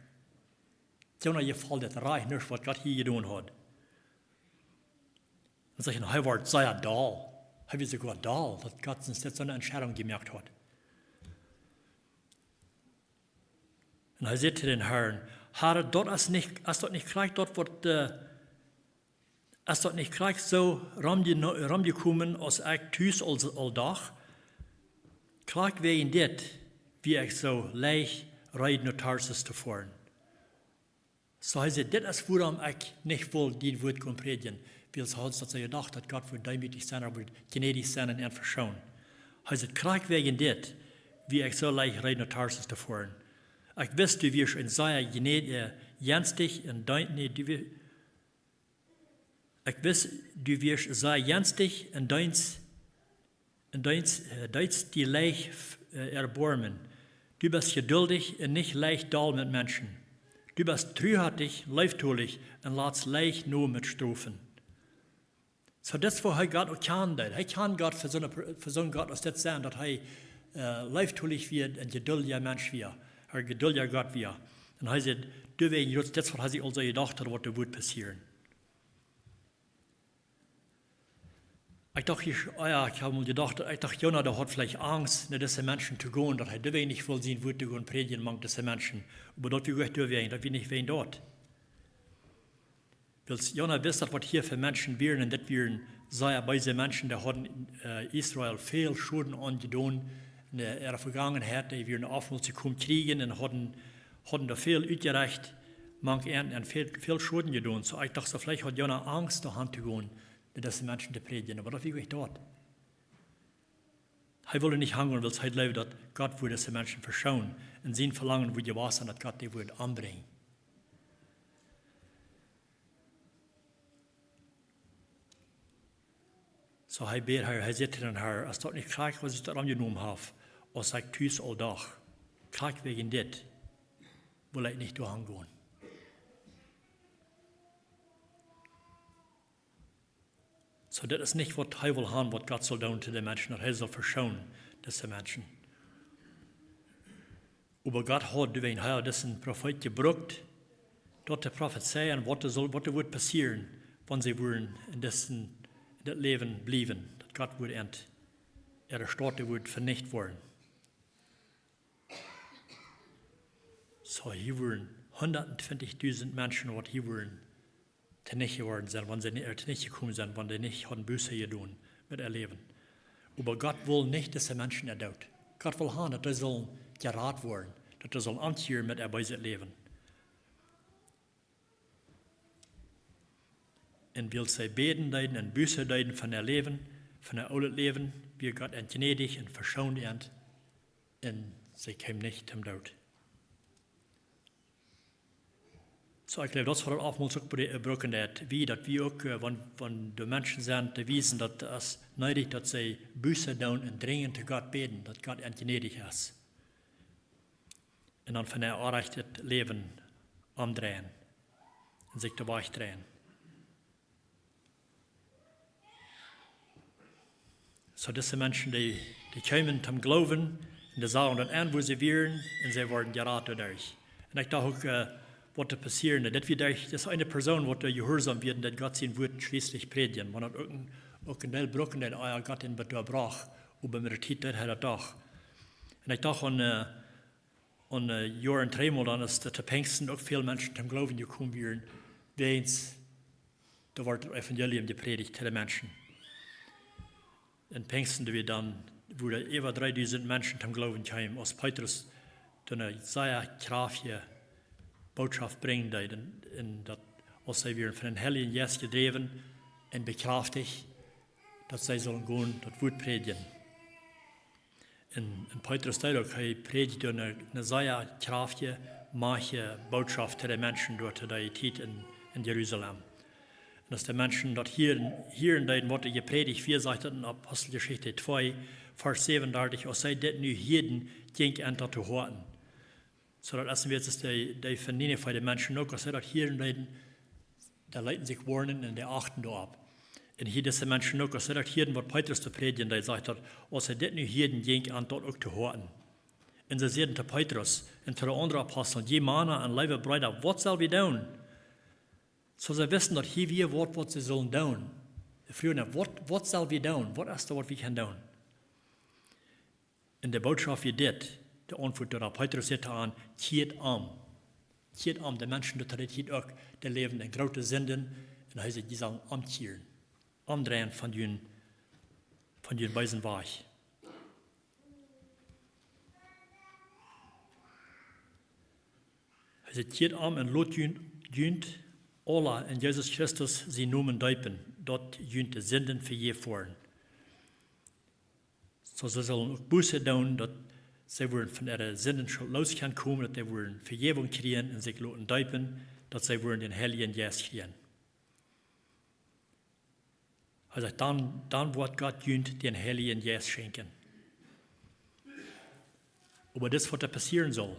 Jona jefoll dit rajcht nich, waut Gott hia jedonen haud. Un sajcht, hee wort sea doll. Hee wia soogoa doll, daut Gott sien Stekj soone Entscheidunk jemoakt haud. Un hee säd to dän Harn: Har, daut es nich, es daut nich krakjt daut, waut, äh, es daut nich krakjt soo romje-, romjekomen, aus ekj tus aul, aul docht? Krakjt wäajen dit wia ekj soo leicht reed no Tarsus to foaren. Soo hee säd: Dit es wuarom ekj nich wull dien Wuat gonen prädjen, wiels hee haud daut soo jedocht, daut Gott wudd deemootich sennen, hee wudd jnädich sennen un am veschoonen. Hee säd: Krakjt wäajen dit wia ekj soo leicht reed no Tarsus to foaren. Ekj wist, du wieescht een sea jnäd-, äh, jenstich un dee-, nä, du wie-, ekj wist, du wieescht sea jenstich un deetst, un deetst, äh, deetst die leicht, äh, erboarmen. Du best jeduldich un nich leicht doll met Menschen. Du best truhartich, leeftolich un latst leicht no met strofen. Soo, dit es woo hee Gott uk kjanen deed. Hee kjand Gott fa soone Per-, fa soon Gott aus dit sennen, daut hee, äh, leeftolich wia un jeduldja Mensch wia, een jeduldja Gott wia. Un hee säd, doawäajen, daut es waut hee sikj aulsoo jedocht haud, waut doa wudd passieren. Ekj docht, ekj, ah jo, ekj hab mol jedocht, ekj docht, Jona, dee haud veleicht Angst, no dise Menschen to gonen, daut hee doawäajen nich wull sien Wuat to gonen prädjen mank dise Menschen. Oba daut wia nich doawäajen, daut wia nich wäajen daut. Wiels Jona wist, daut waut hia fa Menschen wieren, un dit wieren sea beese Menschen, dee hauden, äh, Israel väl Schoden aunjedonen. En de, äare Vegangenheit, dee wieren oftmols jekomen kjrieen un hauden, hauden doa väl utjerecht, mank an un väl, väl Schoden jedonen. Soo, ekj docht, soo veleicht haud Jona Angst, doa han to gonen, no dise Menschen to prädjen. Oba daut wia nich daut. Hee wull nich han gonen, wiels hee jleewd, daut Gott wudd dise Menschen veschoonen. Un sien Velangen wudd jewast sennen, daut Gott dee wudd ombrinjen. Soo hee bäd, hee, hee säd to dän Harn: Es daut nich krakjt, waut ekj doa romjenomen hab, aus ekj tus aul docht? Krakjt wäajen dit wull ekj nich doa han gonen. Soo, daut es nich, waut hee wull han, waut Gott sull doonen to de Menschen, daut hee sull veschoonen, dise Menschen. Oba Gott haud, doawäajen hee haud disen Profeet jebrukt, daut to profezeien, waut doa sull, waut doa wudd passieren, wan see wudden en disen, en dit Läwen bliewen, daut Gott wudd an äare Staut, dee wudd venicht woaren. Soo, hia wudden hundatdusent Menschen, waut hia wudden tonicht jeworden sennen, wan see nich, äh, tonicht jekomen sennen, wan dee nich hauden Buße jedonen met äa Läwen. Oba Gott wull nich dise Menschen äa Doot. Gott wull han, daut dee sullen jerat woaren, daut dee sullen omkjieren met äa beeset Läwen. Un wiels see bäden deeden un Buße deeden von äa Läwen, von äa oolet Läwen, wia Gott an jnädich un veschoond an, un see kjeemen nich toom Doot. Soo, ekj jleew, daut es waut oftmols uk bru-, brucken deit, wie, daut wie uk, äh, wan, wan doa Menschen sent, to wiesen, daut es needich, daut see Buße doonen un drinjent to Gott bäden, daut Gott an jnädich es. Un dan von äa orrajchtet Läwen omdreien un sikj doa wajchdreien. Soo, dise Menschen, dee, dee kjeemen toom Gloowen, un dee sagen daut aun, wua see wieren, un see worden jerat doaderch. Un ekj docht uk, äh, waut doa passieren deed, daut wia derch, daut es eene Persoon, waut doa jehuarsom wia, daut Gott sien Wuat schlieslich prädjen. Wan daut uk een, uk een Deel brucken deed, ah jo, Gott dän doa brocht, oba met de Tiet deed hee daut doch. Un ekj docht aun, äh, Un, äh, Joaren trigj mol dan, aus doa to Pinjsten uk väl Menschen toom Gloowen jekomen wieren, wäajens doa wort daut Evangelium jeprädicht to de Menschen. Un Pinjsten, doa wia dan, wua doa äwa dreedusent Menschen toom Gloowen kjeemen, aus Petrus doa eene sea kjraftje Bootschoft brinjen deed. Un, un daut, aus see wieren von dän Heiljen Jeist jedräwen un bekjrafticht, daut see sullen gonen daut Wuat prädjen. Un, un Petrus deed uk, hee prädjd doa eene, eene sea kjraftje, majchtje Bootschoft to de Menschen doa to dee Tiet en, en Jerusalem. Un aus de Menschen daut hieren, hieren deeden, waut doa jeprädicht wia, sajcht daut en Aposteljeschicht twee, Varsch säwenundartich: Aus see dit nu hieeden, jinkj an daut to Hoaten. Soo daut es wia, aus dee, dee von Ninive, de Menschen uk, aus see daut hieren deeden, dee leeten sikj woarnen un dee achten doaropp. Un hia dise Menschen uk, aus see daut hieren, waut Petrus to prädjen deed, sajcht daut: Aus see dit nu hieden, jinkj an daut uk to Hoaten. Un see säden to Petrus un to de aundre Apostel: Jie Mana un leewe Breeda, waut sell wie doonen? Soo see wisten daut hia wia waut, waut see sullen doonen. Dee fruagen: Waut, waut sell wie doonen? Waut es doa, waut wie kjennen doonen? Un de Bootschoft wia dit, de Auntwuat doaropp: Petrus säd to an: Kjieet om. Kjieet om. De Menschen, daut hee dit hia uk, dee läwden en groote Sinden. Un hee säd: Jie sellen omkjieren, omdreien von jun, von jun beesen Wajch. Hee säd: Kjieet om un lot junt, junt aula en Jesus Christus sienen Nomen deepen, daut junt de Sinden vejäft woaren. Soo see sullen uk Buße doonen, daut see wudden von äare Sinden schult loos kjennen komen, daut see wudden Vejäwunk kjrieen un sikj loten deepen, daut see wudden dän Heiljen Jeist kjrieen. Hee sajcht: Dan, dan woat Gott junt dän Heiljen Jeist schenkjen. Oba dit es waut doa passieren sull.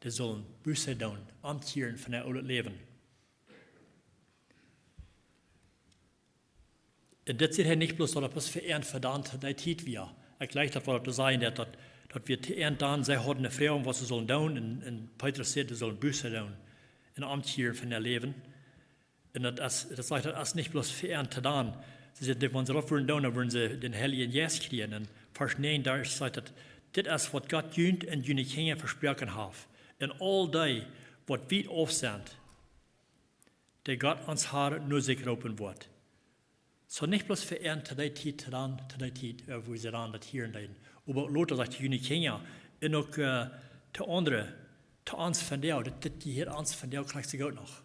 Dee sullen Buße doonen, omkjieren von äa oolet Läwen. Un dit sajcht hee nich bloos, daut daut bloos fa an, fa dan, dee Tiet wia. Ekj jleich daut, waut to sajen, daut, daut, daut wia to an dan, see hauden eene Froag, waut see sullen doonen. Un, un Petrus säd, see sullen Buße doonen un omkjieren von äa Läwen. Un daut es, daut sajcht, daut es nich bloos fa an to dan. See säden, wan see daut wudden doonen, dan wudden see dän Heiljen Jeist kjrieen. Un Varsch näajen, doa sajcht daut: Dit es waut Gott junt un june Kjinja vesproaken haft: Un aul dee, waut wiet auf sent, dee Gott ons Har no sikj roopen woat. Soo nich bloos fa an to dee Tiet, to dan, to dee Tiet, äh, wua see dan daut hieren deeden. Oba lota sajcht: June Kjinja, un uk, äh, to aundre, to ons vondoag, dit, dit jehieet ons vondoag krakjt soo goot noch.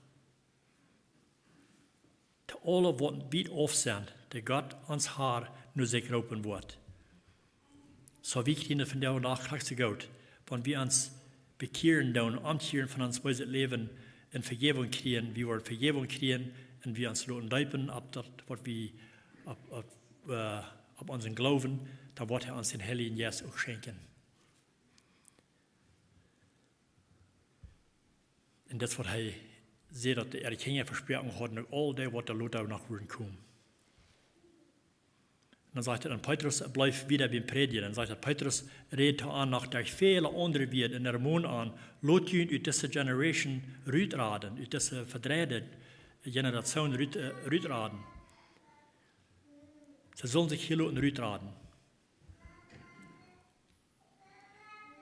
To aule, waut wiet auf sent, dee Gott ons Har no sikj roopen woat. Soo wie kjrieen vondoag dän Dach krakjt soo goot, wan wie ons bekjieren doonen, omkjieren von ons beeset Läwen un Vejäwunk kjrieen, wie woaren Vejäwunk kjrieen, un wie ons loten deepen opp daut, waut wie opp, opp, äh, opp onsen Gloowen, dan woat hee ons dän Heiljen Jeist uk schenkjen. Un daut es waut hee säd, daut de, äare Kjinja vesproaken hauden, uk aul dee, waut doa lota noch wudden komen. Un dan sajcht hee, un Petrus bleef wieda biem prädjen. Dan sajcht hee, Petrus räd to an noch derch väle aundre Wieed un ermond an: Lot junt ut dise Generation rutraden, ut dise vedreide Generation rut, äh, rutraden. See sullen sikj hia loten rutraden.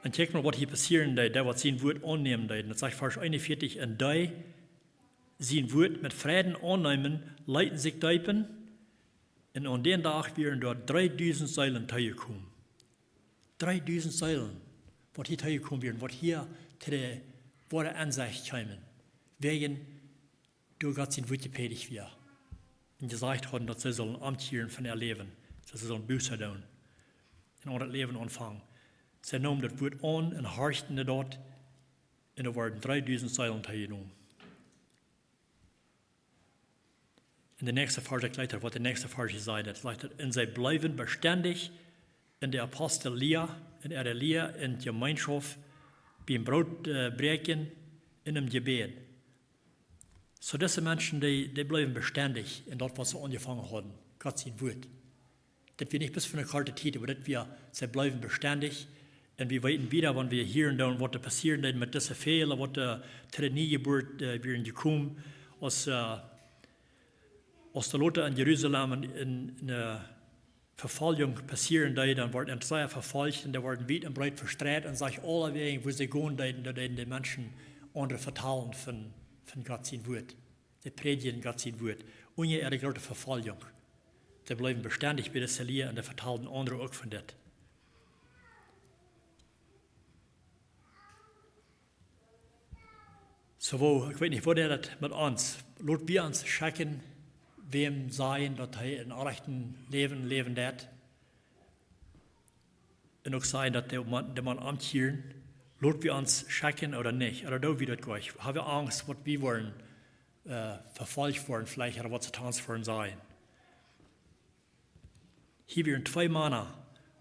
Un kjikj mau, waut hia passieren deed, dee waut sien Wuat aunnämen deed. Un daut sajcht Varsch eenunvieetich: Un dee sien Wuat met Freiden aunnämen, leeten sikj deepen, un aun dän Dach wieren doa dreedusent Seelen toojekomen. Dreedusent Seelen, waut hia toojekomen wieren, waut hia to de woare Ensecht kjeemen. Wäajen doa Gott sien Wuat jeprädicht wia. Un jesajcht hauden, daut see sullen omkjieren von äa Läwen, daut see sullen Buße doonen un aun daut Läwen aunfangen. See neemen daut Wuat aun un horchten no daut, un doa worden dreedusent Seelen toojenomen. Un de näakjste Varsch, ekj jleich daut, waut de näakjste Varsch hia sajcht, daut sajcht daut: Un see bleewen bestendich en de Apostellia, en äare Lia, en Jemeenschoft, biem Broot, äh, bräakjen, un em Jebäd. Soo dise Menschen, dee, dee bleewen bestendich en daut, waut see aunjefangen hauden, Gott sien Wuat. Daut wia nich bloos fa eene korte Tiet, oba daut wia, see bleewen bestendich. Un wie weeten wieda, wan wie hieren doonen, waut doa passieren deed met dise väle, waut doa to de Niejebuat, äh, wieren jekomen, aus, äh, aus doa lota en Jerusalem en, en, en, äh, Vefoljunk passieren deed, dan worden see sea vefolcht un dee worden wiet un breet vestreit un sajcht aulewäajen, wua see gonen deeden, doa deeden de Menschen aundre vetalen von, von Gott sien Wuat. Dee prädjden Gott sien Wuat. Unja äare groote Vefoljunk. Dee bleewen bestendich bie dise Lia un dee vetalden aundre uk von dit. Soo, ekj weet nich, woo daut met ons. Lot wie ons schekjen, wäm sajen, daut hee een orrajchtet Läwen läwen deit. Un uk sajen, daut de Maun, de Maun omkjieren. Lot wie ons schekjen ooda nich? Ooda doo wie daut jlikj? Ha wie Angst, waut wie woaren, äh, verfolcht worden, veleicht, ooda waut see to ons wudden sajen. Hia wieren twee Mana,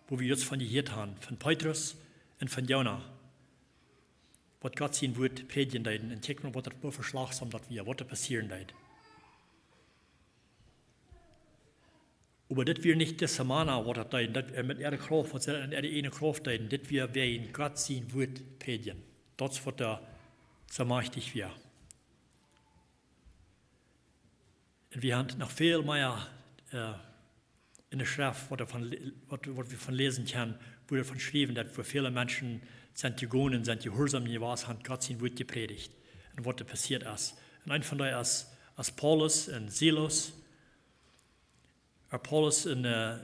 wua wie jrod von jehieet haben, von Petrus un von Jona, waut Gott sien Wuat prädjen deeden. Un kjikj mau, waut daut fa Schlajchtet daut wia, waut doa passieren deed. Oba dit wia nich dise Mana, waut daut deeden, daut, äh, met äare Krauft, waut see en äare eejne Krauft deeden. Dit wia wäajen Gott sien Wuat prädjen. Daut es waut doa soo majchtich wia. Un wie haben noch väl mea, äh, en de Schreft, waut wie von le-, waut, waut wie von läsen kjennen, wua doavon jeschräwen woat, wua väle Menschen sent jegonen, sent jehuarsom jewast, haben Gott sien Wuat jeprädicht. Un waut doa passieet es. Un eena von dee es, es Paulus un Silas. Äh, Paulus un, äh,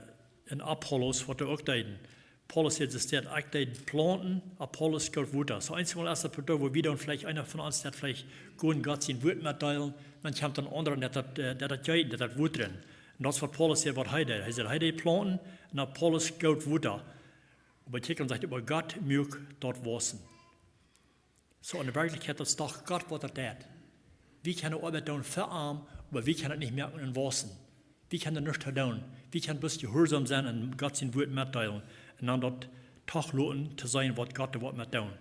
un Apollos, waut doa uk deeden. Paulus säd, es daut, ekj deed plaunten, Apollos jeef Wota. Soo eenjemol es daut doa, wua wie dan veleicht, eena von ons daut veleicht, gonen Gott sien Wuat metdeelen, dan kjemt een aundra, daut daut, äh, daut daut jeet, daut daut Wota. Un daut es waut Paulus säd, waut hee deed. Hee säd, hee deed plaunten, un Apollos jeef Wota. Oba kjikj, dan sajcht hee, oba Gott muak daut wausen. Soo, en de Werkjlichkjeit, daut es doch Gott, waut daut deit. Wie kjennen Oabeit doonen fa am, oba wie kjennen daut nich moaken un wausen. Wie kjennen doa nuscht doonen. Wie kjennen bloos jehuarsom sennen un Gott sien Wuat metdeelen. Un dan daut doch loten to seenen, waut Gott doa woat met doonen.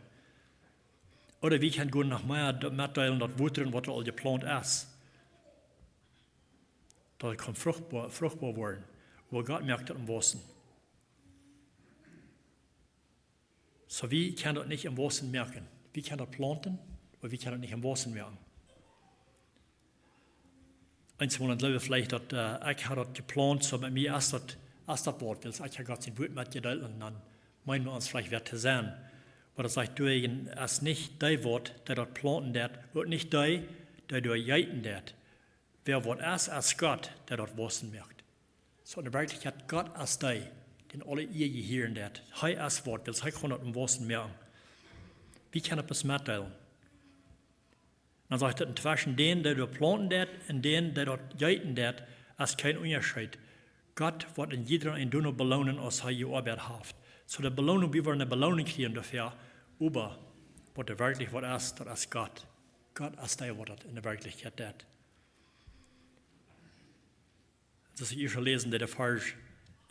Ooda wie kjennen gonen noch mea daut metdeelen, daut Wota, waut doa aul jeplaunt es. Daut et kaun fruchtboa, fruchtboa woaren. Oba Gott moakt daut em Wausen. Soo, wie kjennen daut nich em Wausen moaken. Wie kjennen daut plaunten, oba wie kjennen daut nich em Wausen moaken. Eenjemol jleewen veleicht daut, äh, ekj hab daut jeplaunt, soo met mie es daut, es daut waut, wiels ekj hab Gott sien Wuat metjedeelt un dan meenen wie ons veleicht wäa to sennen. Oba daut sajcht doa, es nich dee waut, dee daut plaunten deit, uk nich dee, dee doa jeeten deit. Wäa waut es, es Gott, dee daut wausen moakt. Soo en de Werkjlichkjeit, Gott es dee, dän aule Ea jehieren deit. Hee es waut, wiels hee kaun daut em Wausen moaken. Wie kjennen daut bloos metdeelen. Dan sajcht et, tweschen dän, dee doa plaunten deit, un dän, dee daut jeeten deit, es kjeen Unjascheet. Gott woat een jiedra eenen doano beloonen, aus hee jeoabeit haft. Soo de Beloonunk, wie woaren eene Beloonunk kjrieen doafäa, oba waut doa werkjlich waut es, daut es Gott. Gott es dee, waut daut en de Werkjlichkjeit deit. Daut es ieescht läsen, de, de Varsch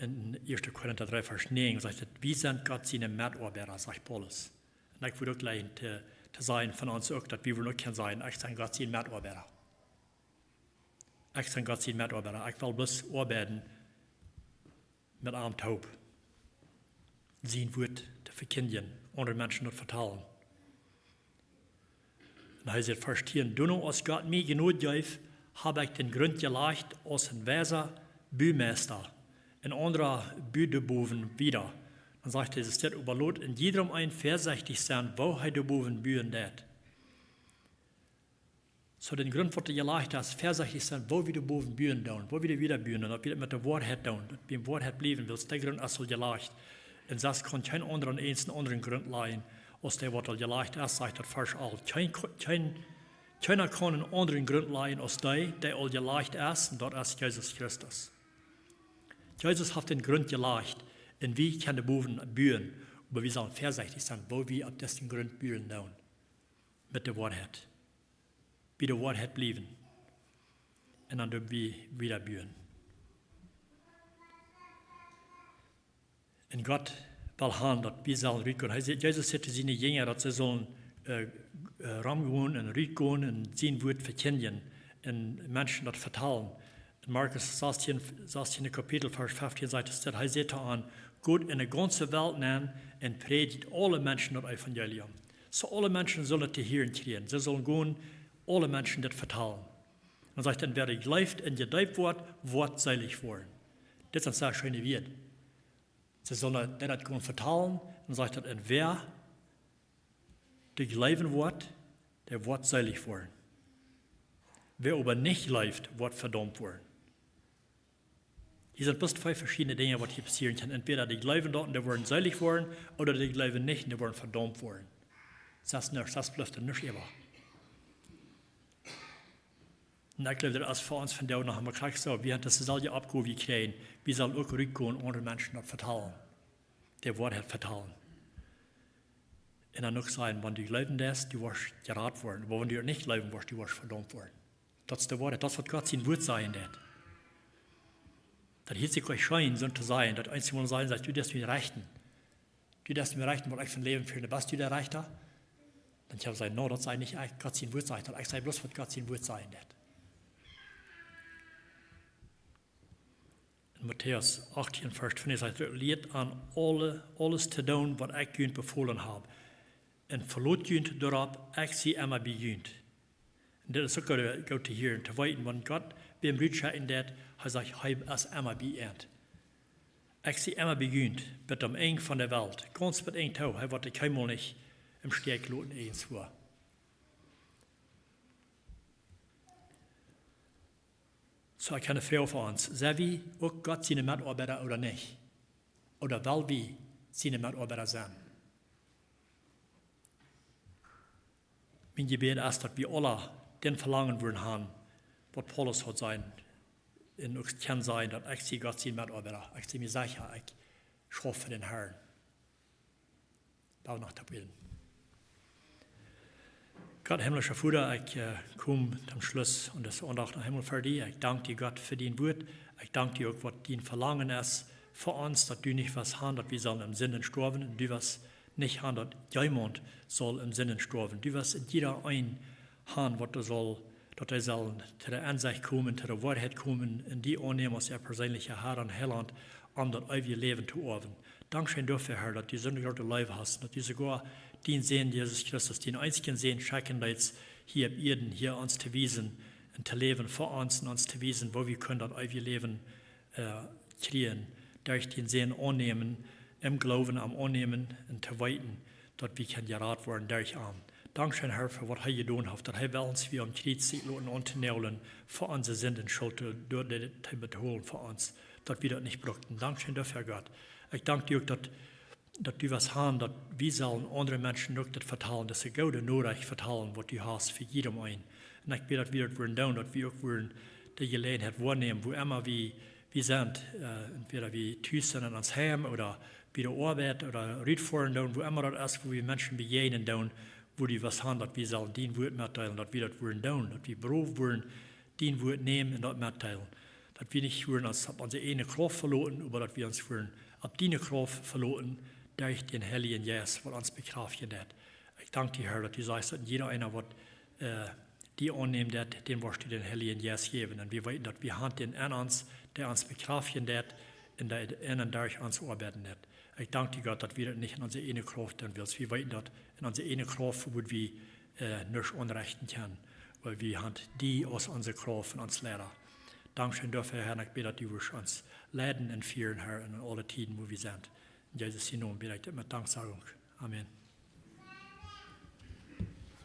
en ieeschte Korinta dree, Varsch näajen, sajcht et, wie sent Gott siene Metoabeida, sajcht Paulus. Un ekj wudd uk jleichen to, to sajen von ons uk, daut wie wudden uk kjennen sajen, ekj sie Gott sien Metoabeida. Ekj sie Gott sien Metoabeida. Ekj well bloos oabeiden met am toop. Sien Wuat to vekjindjen, aundre Menschen daut vetalen. Un hee sajcht, Varsch tieen, doano aus Gott mie Jnod jeef, hab ekj dän Grunt jelajcht aus een weisa Bumeista, een aundra bud doa bowen wieda. Dan sajcht hee, daut steit, oba lot en jiedrem een väasechtich sennen, woo hee doa bowen buen deit. Soo dän Grunt, waut hee jelajcht haft, väasechtich sennen, woo wie doa bowen buen doonen, woo wie doa wieda buen doonen, daut wie daut met de Woarheit doonen, daut wie en Woarheit bliewen, wiels dee Grunt es aul jelajcht. Un sest kaun kjeen aundra eenen aundren Grunt lajen, aus dee waut aul jelajcht es, sajcht daut Varsch alf. Kjeen, kjeen, kjeena kaun eenen aundren Grunt lajen aus dee, dee aul jelajcht es, un daut es Jesus Christus. Jesus haft dän Grunt jelajcht, un wie kjennen doa bowen buen, oba wie sellen väasechtich sennen, woo wie opp disen Grunt buen doonen. Met de Woarheit. Bie de Woarheit bliewen. Un dan doo wie wieda buen. Un Gott well han, daut wie sellen rutgonen. Hee säd, Jesus säd to siene Jinja, daut see sullen, äh, äh, romgonen un rutgonen un sien Wuat vekjindjen un Menschen daut vetalen. En Markus sastieen, sastieen Kapitel, Varsch feftieen sajcht et, daut hee säd to an, got en de gaunze Welt nenn un prädjt aule Menschen daut Evangelium. Soo aule Menschen sullen et to hieren kjrieen. See sullen gonen, aule Menschen daut vetalen. Dan sajcht et, wäa jleeft un jedeept woat, woat seelich woaren. Dit sent sea scheene Wieed. See sullen daut, daut gonen vetalen, dan sajcht et, un wäa doa jleewen woat, dee woat seelich woaren. Wäa oba nich jleeft, woat vedaumt woaren. Hia sent bloos twee veschiedne Dinja, waut hia passieren kjennen. Entwäda dee jleewen daut un dee woaren seelich woaren, ooda dee jleewen nich un dee woaren vedaumt woaren. Daut es nuscht, daut blift doa nuscht äwa. Un ekj jleew, daut es fa ons vondoag noch emol krakjt soo. Wie haben daut selwje Oppgow jekjräajen. Wie sellen uk rutgonen, aundre Menschen daut vetalen. De Woarheit vetalen. Un dan uk sajen, wan du jleewen deist, du woascht jerat woaren. Oba wan du nich jleewen woascht, du woascht vedaumt woaren. Daut es de Woarheit. Daut es waut Gott sien Wuat sajen deit. Daut hieet sikj uk scheen, soo to sajen, daut eena mol sajen sajcht: "Du deist mie rechten. Du deist mie rechten, waut ekj fa een Läwen fia, best du de Rechta?" Dan kaun hee sajen: "No, daut saj nich ekj, Gott sien Wuat sajcht daut. Ekj saj bloos waut Gott sien Wuat sajen deit." En Matäus 18, Varsch 20 sajcht hee: "Lieet an aule, aules to doonen waut ekj junt befolen hab. Un velot junt doaropp, ekj sie emma bie junt." Un dit es uk goot, goot to hieren, to weeten, wan Gott wäm rutschekjen deit, hee sajcht, hee es emma bie junt. "Ekj sie emma bie junt, bat aum Enj von de Welt." Gaunz bat Enj too, hee woat de kjeenmol nich em Stich loten, irjentwua. Soo, ekj hab eene Froag fa ons. Sent wie uk Gott siene Metoabeida ooda nich? Ooda well wie siene Metoabeida sennen? Mien Jebäd es, daut wie aula dän Velangen wudden haben, waut Paulus haud sajen, un uk kjennen sajen, daut ekj sie Gott sien Metoabeida. Ekj sie mie secha, ekj schauf fa dän Herrn. Well wie noch toop bäden. Gott, himmlischa Voda, ekj, äh, kom toom Schluss un dise Aundacht noch eemol ver die. Ekj dank die, Gott, fa dien Wuat. Ekj dank die uk, waut dien Velangen es fa ons, daut du nich west haben, daut wie sellen en Sinden stoawen. Un du west nich haben, daut jemaunt saul en Sinden stoawen. Du west en jieda een haben, waut doa saul, daut hee saul to de Ensecht komen, to de Woarheit komen, un die aunnämen aus äa perseenlicha Herr un Heilaunt, om daut eewje Läwen to oawen. Dankscheen doafäa, Herr, daut du soone groote Leew hast, daut du soogoa dienen Sän, Jesus Christus, dän eensjen Sän, schekjen deetst hia opp Ieed, hia ons to wiesen un to läwen fa ons un ons to wiesen, woo wie kjennen daut eewje Läwen, äh, kjrieen, derch dän Sän aunnämen, em Gloowen am aunnämen un to weeten, daut wie kjennen jerat woaren derch am. Dankscheen, Herr, fa waut hee jedonen haft, daut hee well ons wia aum Kjriez sikj loten auntonäajlen, fa onse Sinden Schult to, doa dit to betolen fa ons, daut wie daut nich bruckten. Dankscheen doafäa, Gott. Ekj dank die uk, daut, daut du west haben, daut wie sellen aundre Menschen uk daut vetalen, daut see goode Norecht vetalen, waut du hast fa jieda een. Un ekj bäd, daut wie daut wudden doonen, daut wie uk wudden de Jeläajenheit woanämen, wua emma wie, wie sent, äh, entwäda wie tus sent en ons Heim ooda bie de Oabeit ooda rutfoaren doonen, wua emma daut es, wua wie Menschen bejäajnen doonen, wua du west haben, daut wie sellen dien Wuat metdeelen, daut wie daut wudden doonen, daut wie brow wudden dien Wuat nämen un daut metdeelen. Daut wie nich wudden ons opp onse ieejne Krauft veloten, oba daut wie ons wudden opp diene Krauft veloten, derch dän Heiljen Jeist, waut ons bekraftjen deit. Ekj dank die, Herr, daut du sajchst, daut jieda eena, waut, äh, die aunnämen deit, däm woascht du dän Heiljen Jeist jäwen. Un wie weeten, daut wie haben dän en ons, dee ons bekraftjen deit un dee en un derch ons oabeiden deit. Ekj dank die, Gott, daut wie daut nich en onse ieejne Krauft doonen wellen. Wie weeten, daut en onse ieejne Krauft wudd wie, äh, nuscht aunrechten kjennen, wiels wie haben die aus onse Krauft un ons Leida. Dankscheen doafäa, Herr, un ekj bäd, daut du woascht ons leiden un fieren, Herr, en aule Tieden, wua wie sent. En Jesus sien Nomen bäd ekj dit met Danksagunk. Amen.